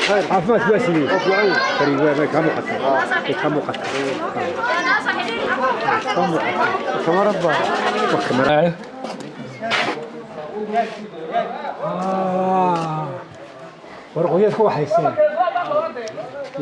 Caafimaad waa sidee? Kariib waa ka muuqata, ka muuqata, ka muuqata. Kamarad baa waa kamera. War qoyaad ku waxayseen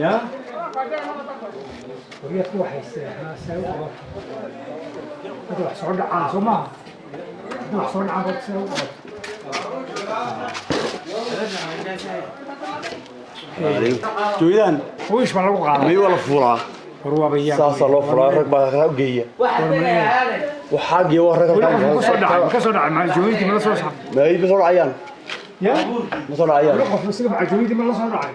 ya, qoryaad ku waxayseen. Ha see u qabato hadda wax soo dhacaan, soo maaha? Hadda wax soo dhacaan baad see u qabato. Jooyadaan. Wiish baa lagu qaadaa. May, waa la fuulaa. War waaba yaa. Saasaa loo fuulaa. Rag baa halkaa u geeya, waxaa geeya waa rag. Weli qof halkaa ma soo dhacay, ma ka soo dhacay macaljuumiintii? Ma la soo saaray? May, ma soo dhacayaan. Ya. Ma soo dhacayaan. Weli qof isaga macaljuumiintii ma la soo dhacay?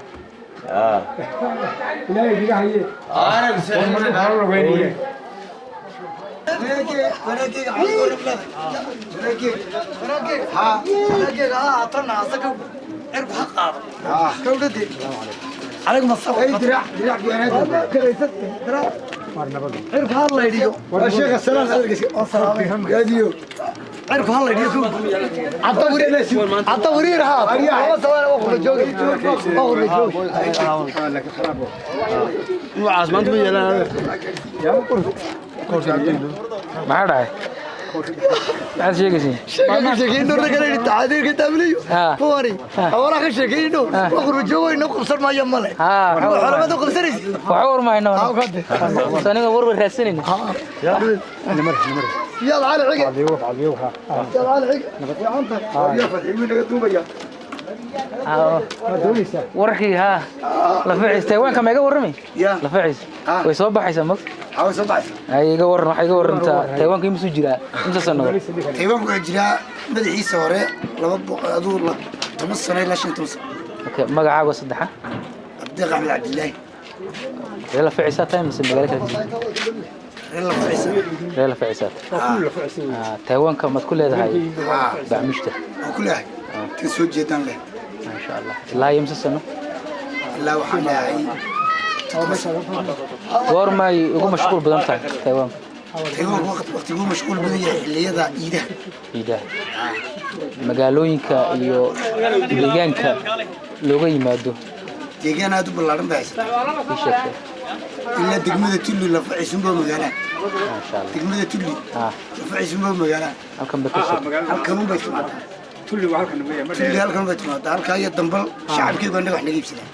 Ilaahay idiga haye. War ma dhulka la weynaye. War nabad. Nuucaas maanta ma yeelaan. Maxaa dhacay? Maxaad sheegaysiin? Waxa war mahayno aniga, warwar raadsanayna. Warkii haa lafaciis Taiwaanka ma iga warramay? Lafaciis way soo baxaysaa mag. Ay iga warran, waxay iga warrantaa Taiwaanka imisuu jiraa, imisa sannadood? Taiwaanku wuxuu jiraa madaxiisa hore 200 aduu 10 sano ilaa 15 sano. Okay, magacaaga saddexa? Cabdiq Axmed Cabdillaahi. Ree lafaciisaa tahay mise magaalo kale ka jirta? Reer Lafaciisa. Ree lafaciisaa tahay. Taiwaanka maad ku leedahay bacmushta? Waan ku leeyahay, ka soo jeedaan leh. Maasha Allah. Ilaa iyo imisa sano? Ilaa waxaan leeyahay 7 sano. Goormay ugu mashquul badan tahay Taiwaanka? Taiwaanku waqtiguu mashquul badan yahay xilliyada ciidaha. Ciidaha. Magaalooyinka iyo deegaanka looga yimaado? Deegaan aad u ballaaran bay haysataa. Ii sheegtay. Ilaa degmada Tulli Lafaciisunbaa magaalaha. Maasha Allah. Degmada Tulli Lafaciisunbaa magaalaha. Halkan bay ka soo Halkanun bay timaadaa. Tulli waa halkan. Tulli halkan bay timaadaa, halkaa iyo Dambal shacabkeegu annaga wax naga iibsadaa.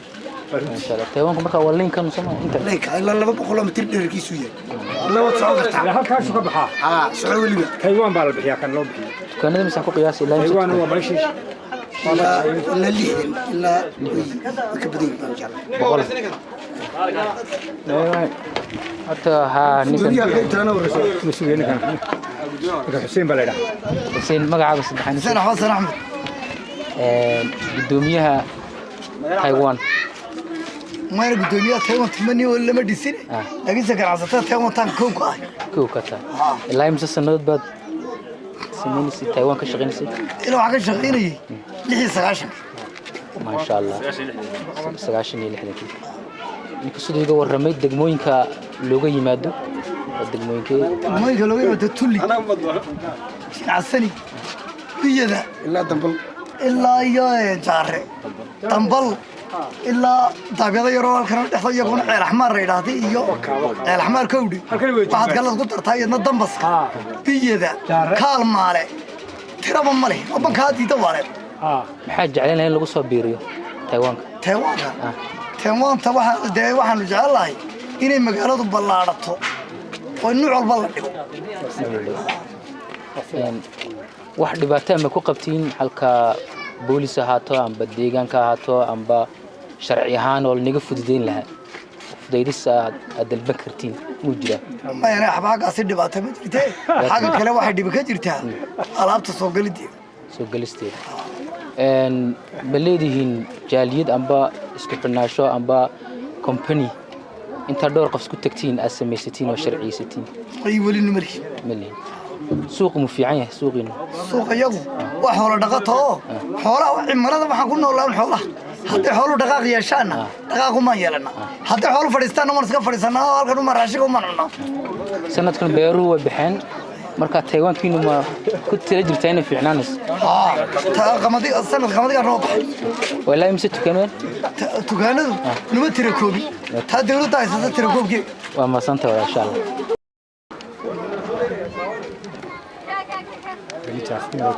Maasha Allah. Taiwaanku marka waa linkan soma inta? Leynka ilaa 200 mitir dhererkiisu yahay, ilaa waad socon kartaa. Halkaasuu ka baxaa. Haa, soco weliba. Taiwan baa la bixiyaa, kan loo bixiyo. Dukaanada misaan ku qiyaasi ilaa imisa? Taiwan waa meeshii. Ilaa 60 ilaa way ka badan yihiin baan jeclaa. 100. Horta haa ninkan. Gudoomiyaha qaybtaana warayso. Ma sugay ninkan. Ninkan Xuseen baa la yidhaha. Xuseen, magacaaga saddexaan? Xuseen Xasan Axmed. Gudoomiyaha Taiwan. Mayna, gudoomiyaha Taiwan tumani oo lama dhisin, laakiinse ganacsatada Taiwan taan kow ka ahay. Kow ka tahay. Ilaa imisa sannadood baad samaynaysay Taiwan, ka shaqaynaysay? Ilaa waxaan ka shaqaynayay 96-kii. Maasha Allah, 96-kii. Ninka siduu iga warramay, degmooyinka looga yimaado waa degmooyinkee? Degmooyinka looga yimaado Tulli, Shincasani, Biyada, ilaa Dambal, ilaa iyo Jaare, Dambal, ilaa daabyado yaroo halkan dhexda iyaguna Ceel Axmaar la yidhaahday iyo Ceel Axmaar kowdhi. Waxaad kalad ku dartaa iyadna Dambaska, Biyada, Kaalmaale, tiraba ma leh oo bankaa diida wareed. Maxaa jeclaan lahaa in lagu soo biiriyo Taiwaanka? Taiwaanka, Taiwaanta waxaa dee waxaanu jecel lahay inay magaaladu ballaadhato oo nuuc walba la dhigo. Wax dhibaato ama ku qabtiin halka boolis ahaato amba deegaanka ahaato amba sharci ahaan oo lanaga fududeyn lahaa fudaydis aad aad dalban kartiin muu jiraa? Mayana, waxba xaggaasi dhibaato ma jirtee. Xagga kale waxay dhibi ka jirtaa alaabta soo gelideeda. Soo gelisteeda. Ma leedihiin jaaliyad amba isku xidhnaasho amba company intaa dhowr qof isku tagtiin aad samaysatiin oo sharciyeysatiin? Ay, weli numarkii. Ma lihin. Suuqu mu fiican yahay suuqiinu? Suuqa iyagu waa xoolo dhaqato oo xoolaha cimilada waxaan ku noolaa un xoolaha. Hadday xooluhu dhaqaaq yeeshaanna dhaqaaqumaan yeelana, hadday xoolu fadhiistaanna waan iska fadhiisanaa oo halkan uma raashinka umaan cunaa. Sanadkan beeruhu way baxeen, marka Taiwankiinu ma ku tala jirtaa inay fiicnaanayso? Haa, taa qamadi, sanad qamadigaa noo baxay. Walaa imse tukaneen? Dukaanadu numa tira koobi, taa dawladda haysata tira koobkeega. Waa mahadsantah walaal, insha Allah.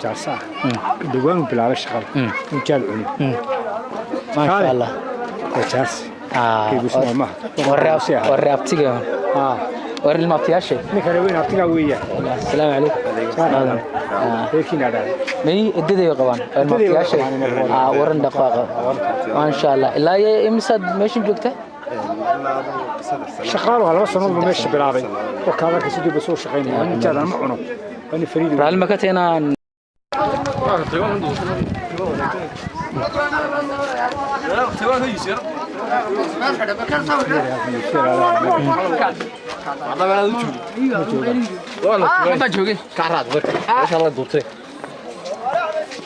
Jaarsa ah dhawaan uu bilaabay shaqada inuu jaal cuno. Maasha Allah. Waa jaarsi. Kaygu maaha. Warre abtiga, warre ilma abtiyaashe. Ninka reer weyn abtigaa weeyaan. Asalaamu calaykum. Reerkiina dhalay. May edaday qabaan, waa ilma abtiyaashe. Waran dhaqaaqa, maasha Allah. Ilaa iyo imisaad meeshan joogta? Shaqaalu waa 2 sano meesha bilaabay oo kaadarka siduu ba soo shaqaynaya. Nin jaal ma cuno, waa nin fariid. Raalli ma ka tahay inaan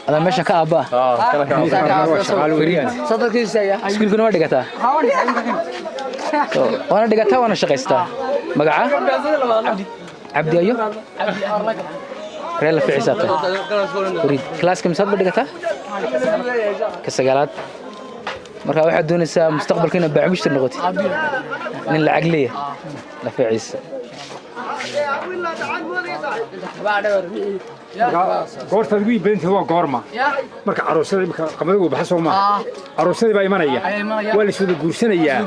adaa meesha ka aabbaa? Waa shaqaalo weeyaan. Iskuulkuna waa dhigataa? So, waana dhigataa waana shaqaystaa. Magaca Cabdi ayo reer la ficisaa tahay, Fariid. Klaaska misaad ba dhigataa? Ka sagaalaad. Marka waxaad doonaysaa mustaqbalka inaad baac mushtar noqotid, nin lacag leeya la ficiisa. Goortaad ugu iibadantay waa goorma? Marka caroosyada imika qamadigu baxa soo maaha, caroosyadii baa imanaya, waa la iswada guursanayaa.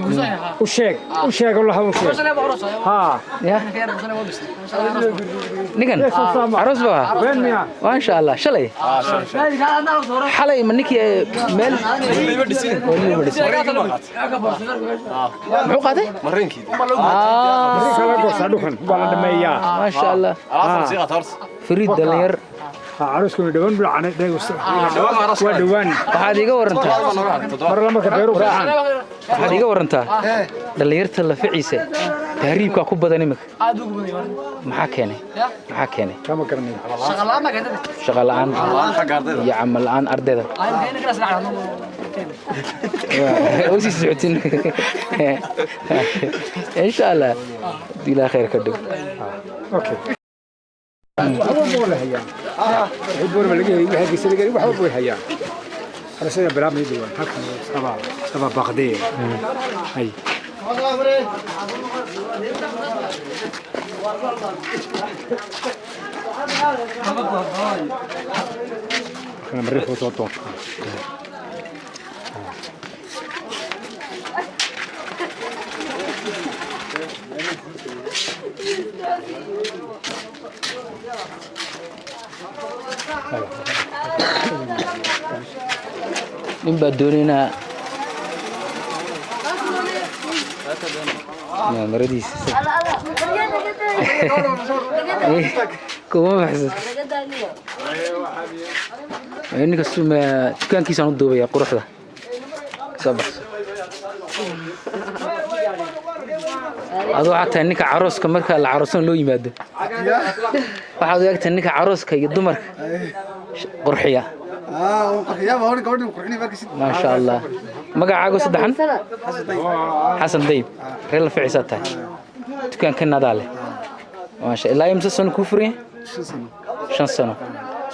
U sheeg, u sheeg, allaha u sheeg, haa. Ya, ninkan aroos ba ahaa. Been miya? Maasha Allah. Shalay, xalay ma ninkii meel weli ma dhisin. Muxuu qaatay? Marka la goosaa dhuxun waa la dhameeyaa. Maasha Allah, Fariid dhalinyar. Carooskuna dhawaan dhulcana waa dhawaan. Waxaad iiga warantaa Mar la marka beeruhu baxaan. Waxaad iiga warantaa dhalinyarta laficiisa tahriibkaa ku badan imika. Maxaa keenay? Maxaa keenay? Kama garanayo. Shaqo la'aan iyo camal la'aan ardayda oo sii socotin. Insha Allah, haddii Ilaah khayr ka dhigo. Okay, wax walba waa la hayaa. Wixii boorma laga helay, wixii hargeysa laga helay, wax walba way hayaan. Aroosyada bilaabmay dhawaan halkan saba baaqdee hay. Kana mariix soo doonta. Nin baa doonaynaa maradiisa kuma baxsan. Ninka dukaankiisaan u duubaya quruxda soo baxso. Adoo waxaad tahay ninka carooska, marka la caroosana loo yimaado. Waxaad u egtahay ninka carooska iyo dumarka qurxiya. Maasha Allah. Magacaagu saddexan? Xasan Dayib. Reer la ficisaa tahay, dukaankan adaa leh. Maasha. Ilaa imse sano kuu furan yahay? 5 sano.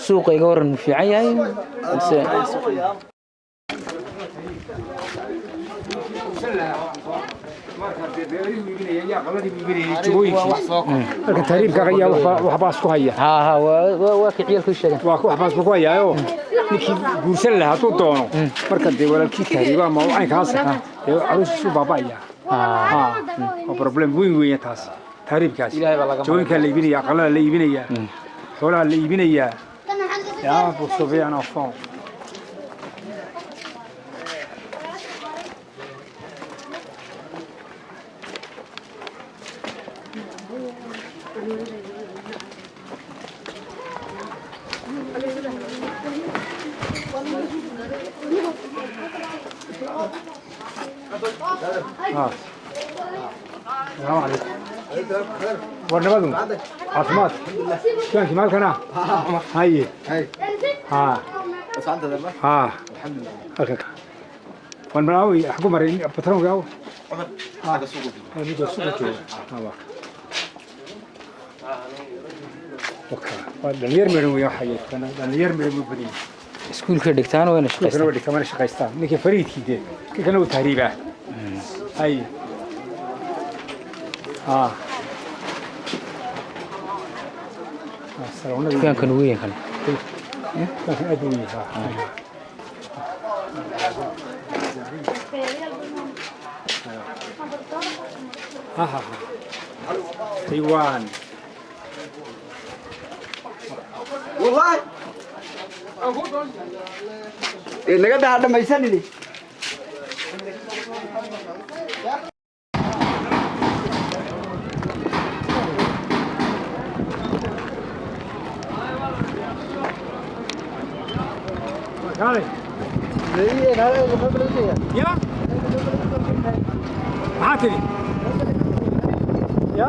Suuqa iga waran, mu fiican yahay mise? Halkan tahriibka ayaa waxbaa isku haya. Haa haa, waa kii ciyaalku sheegan. Waa waxbaa isku hayaayo ninkii guursan lahaa hadduu doono marka dee walaalkii tahriiba ama caynkaas dee caruusiisu baaba'aya. Haa, waa problem weyn weyn taas tahriibkaas. Jawooyinkaa la iibinaya, aqalada la iibinayaa, xoolaha la iibinayaa, yaa pour sauver un enfant. Ah. Salaamu calaykum. War nabadu caafimaad dukaankii maalkana haye ha ha halkan wan malaawi xagu maray patronka aw midda suuqa jooga. Ha, waa waka waa dhalinyar midhan weeyaan, waxaa yeelkana dhalinyar midhan buu badan yahay. Iskuulka dhigtaan wayna kana shaqaystaan. Waa dhigtaan, mana shaqaystaan. Ninkii fariidkii dee ka kana uu tahriibaa haye ha. Dukaankan ugu weyn kan. Dukaankan aad buu u weyn yahay. Ha ha ha. Taiwan. Wallahi naga daha dhamaysanini. Kaalay. Ya? Maxaa tidhi? Ya?